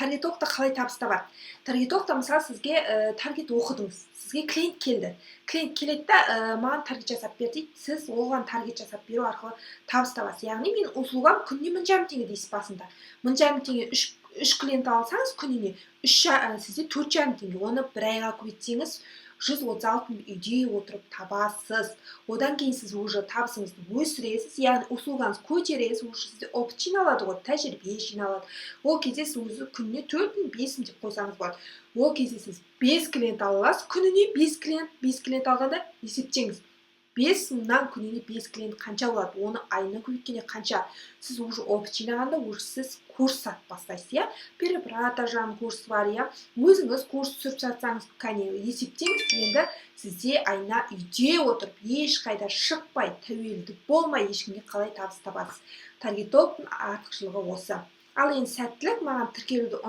Таргетологта қалай табыс табады? Таргетологта, мысалы, сізге таргет оқыдыңыз, сізге клиент келді. Клиент келеді да, «Маған таргет жасап бер» дейді. Сіз оған таргет жасап беру арқылы табыс табасыз. Яғни «Менің услугам күніне 1500 теңге» дейсіз. Басында 1500 теңге, үш клиент алсаңыз күніне үш, сізде 4,5 теңге. Оны бір айға көбейтсеңіз, 136 мың үйде отырып табасыз. Одан кейін сіз уже табысыңызды өсіресіз, яғни услугаңызды көтересіз. Уже сізде опыт жиналады ғой, тәжірибе жиналады. Ол кезде сіз өзі күніне 4000, 5000 деп қойсаңыз болады. Ол кезде сіз бес клиент ала аласыз күніне, бес клиент. Бес клиент алғанда, есептеңіз, 5000-нан күніне бес клиент қанша болады? Оны айына көбейткенде қанша? Сіз уже опыт жинағанда, уже сіз курс сатып бастайсыз, иә. Перепродажаның курсы бар, иә. Өзіңіз курс түсіріп жатсаңыз, кәне, есептеңіз енді. Сізде айына үйде отырып, ешқайда шықпай, тәуелді болмай ешкімге қалай табыс табасыз? Таргетологтың артықшылығы осы. Ал енді сәттілік! Маған тіркелуді